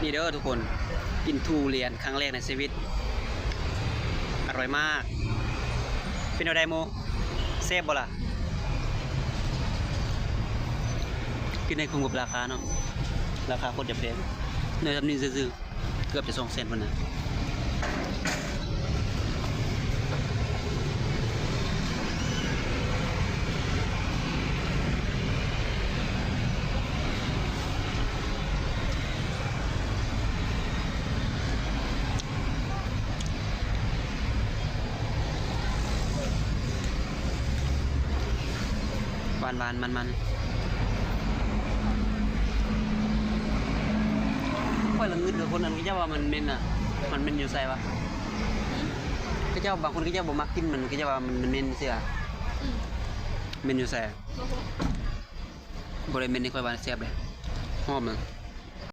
ນີ້ເດີທຸກຄົນ ກິນທຸລຽນຄັ້ງແລກໃນຊີວິດ ອະຮ່ອຍມາກ. ເປັນແນວໃດໂມ? ແຊບບໍ່ລະ? ກິນໃຫ້ຄຸ້ມກັບລາຄາເນາະ, ລາຄາໂຄດຈະແພງ ໜ້ອຍຊ່ຳນີ້ຊື່ໆ. ເກືອບຈະສອງແສນພຸ້ນນະ. ຫວານໆ ມັນໆ. ຂ້ອຍລະງຶດກັບຄົນນັ້ນ ເຂົາເຈົ້າວ່າມັນເໝັນນະ ມັນເໝັນຢູ່ໃສວະ? ເຂົາເຈົ້າ ບາງຄົນເຂົາເຈົ້າບໍ່ມັກກິນມັນ ເຂົາເຈົ້າວ່າມັນເໝັນຊື່. ອືມ ເໝັນຢູ່ໃສ? ບໍ່ຮູ້ ບໍ່ໄດ້ເໝັນນີ້ ຂ້ອຍວ່າແຊບເດ້ ຫອມນະ.